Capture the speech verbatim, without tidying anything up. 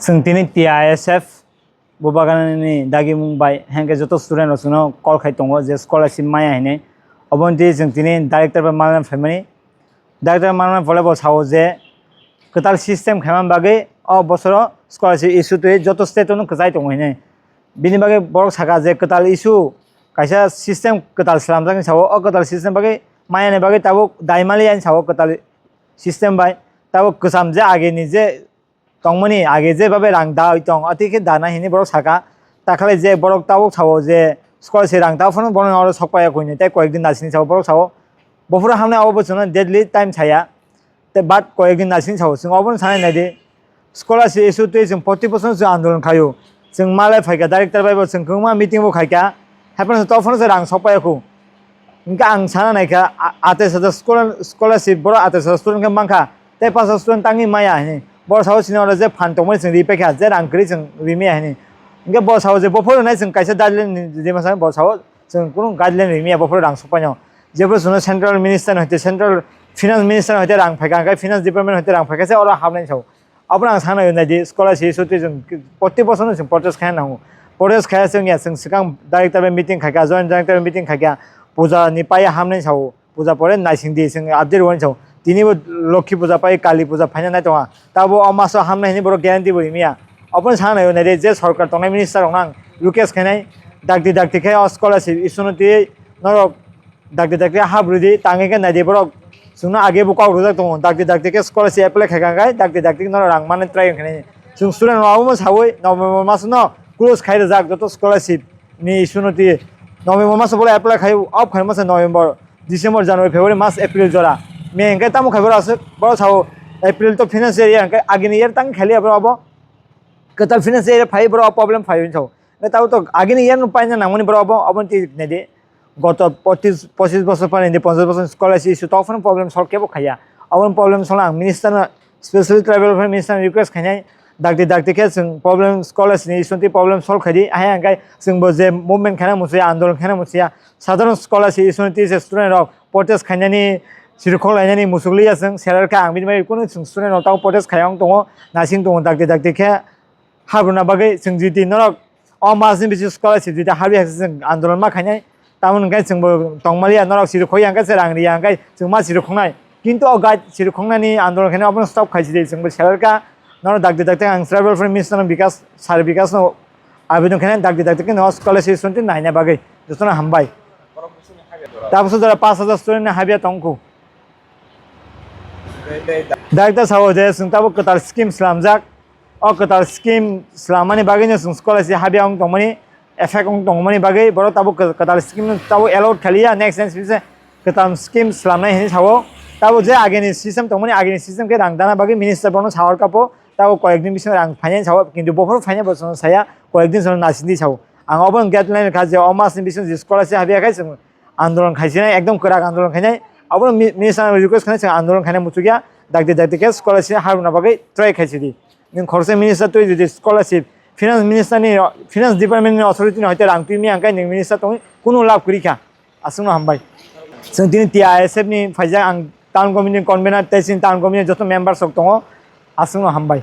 Chwng tini T I S F Bubagrani dagimung bai hengke joto student rok chwngno call khai tongo je scholarship maya hinwi. Oboni twi chwng tini director bai malna phaimani. Director malna pore bo sao je kwtal system khaima bagwi o bosoro scholarship issue twi joto state-o no kwchai tongo hinwi. Bini bagwi borok saka je kwtal issue kaisa system kwtal slamjakni sao, o kwtal system bagwi mayani bagwi tabuk daimali ani sao kwtal system bai. Tabuk kwcham je agini je tongmani age je babe rang dawi tong, ati khe dana hini borok saka. Takhalai je borok tabuk sao je scholarship rang ta phano borok oro sok paya kuino tei koyek din nasini sao borok sao. Bophuru hamnai abo bo chwngno deadly time saya. Tei but koyek din nasini sao chwng obono sanai naidi. Scholarship issue twi chwng proti bochorno chwng andolon khaio. Chwng malai phaikha director bai bo chwng kwbangma meeting bo khaikha. Haiphano tei phano se rang sok paya khu. Hingke ang sana naikha, a-, atais hajar scholar-, scholarship borok atais hajar student khe mankha, tei pash hajar student tangwi maya hinwi. Borok sao chini oro je phan tongmani chwng ri paikha, je rang kwrwi chwng ri maya hinwi. Hingke bo sao je bophuru nai chwng kaisa guideline ri masa, bo sao chwng kunu guideline ri maya bophuru rang sok paino. Jephuru chwngno central minister no hoite, central finance minister no hoite rang phaikha, hingke finance department no hoite rang phaikha se oro hapnai sao. Abono ang sana naidi, scholarship issue twi chwng proti bochorno chwng protest khaina nango. Protest khaya chwng ya, chwng swkang director bai meeting khaikha, joint director bai meeting khaikha, puja ni pai hamnai sao, puja pore naising di chwng update rwani sao. Tini bo Lokhi puja pai, Kali puja phaina nai tonga. Tabo o maso hamnai hinwi borok guarantee bo rimiya. Abono sana naidi, je sorkar tongnai minister rok nang request khainai, dakti dakti khe o scholarship issue no twi norok dakti dakti hap rwdi, tangwi khe naidi borok. Chwngno age bo kok rwjak tongo, dakti dakti khe scholarship apply khaikha khe dakti dakti no rang mani try wngkha nini. Chwng student rok abono sawi November masono close khai rwjak joto scholarship ni issue no twi. November maso bole apply khai off khai masa November, December, January, February, March, April jora. May hwnkhe tamo khai borok aswk borok sao April to financial year hwnkhe agini year tang khaliya borok abo kwtal financial year phai borok problem phai wngkha. Tei tabuk to agini year no paina nangmani borok obo, obo twi naidi. Goto pochis, pochis bosor phan hindi ponchas bosor scholarship issue tong phano problem solve kebo khaiya. Obo problem solve ang minister no, specially tribal welfare minister no request khainai. Dakti dakti khe chwng problem scholarship ni issue twi problem solve khaidi. Ahai ang kai chwng bo je movement khaina musuya, andolon khaina musuya. Sadharon scholarship issue twi se student rok protest khainani sirkhok lainani musuk liya chwng serar kha ang bini bai kunu chwng student rok tamo protest khaiya wng tongo. Naising tongo dakti dakti khe. Habruna bagwi chwng jiti norok o masni bisingo scholarship jiti habwi hai se chwng andolon ma khainai. Tamoni hwnkhe chwngbo tongmaliya, norok siri khokya hwnkhe se rang riya hwnkhe chwng ma siri khoknai. Kintu o guide siri khoknani andolon khainai obono stop khaisidi chwngbo serar kha. Norok dakti dakti ang tribal welfare minister no Bikas, sir Bikas no abidon khainai dakti dakti khe no scholarship sonti naina bagwi jotono hambai. Tabukso jora pash hajar student ni habya tongkhu. Director sao je chwng tabuk kwtal scheme slamjak. O kwtal scheme swlammani bagwino chwng scholarship habya wng tongmani, effect wng tongmani bagwi borok tabuk kwtal scheme no tabuk allot khaliya, next next bise kwtal scheme swlamnai hinwi sao. Tabuk je agini system tongmani, agini system khe rang dana bagwi minister bono sahor kapo, tabuk koyek din bisingo rang phainai sao, kintu bophuru phainai bo chwngno saya, koyek din chwngno nasingdi sao. Ang obo guideline kha je o masni bisingo je scholarship habya khai chwng andolon khaisinai, ekdom kwrak andolon khainai. Abono mi-, minister request khainai chwng andolon khainai muchukya, dakti dakti khe scholarship haruna bagwi try khaisidi. Nwng khoroksa minister twi jodi scholarship, finance minister ni, finance department ni authority ni hoite rang twi maya hwnkhe nwng minister tongwi kunu lab kwrwi kha. Aswkno hambai. Chwng tini T I S F ni phaijak, ang town committee ni convener tei chini town committee ni joto members rok tongo. Aswkno hambai.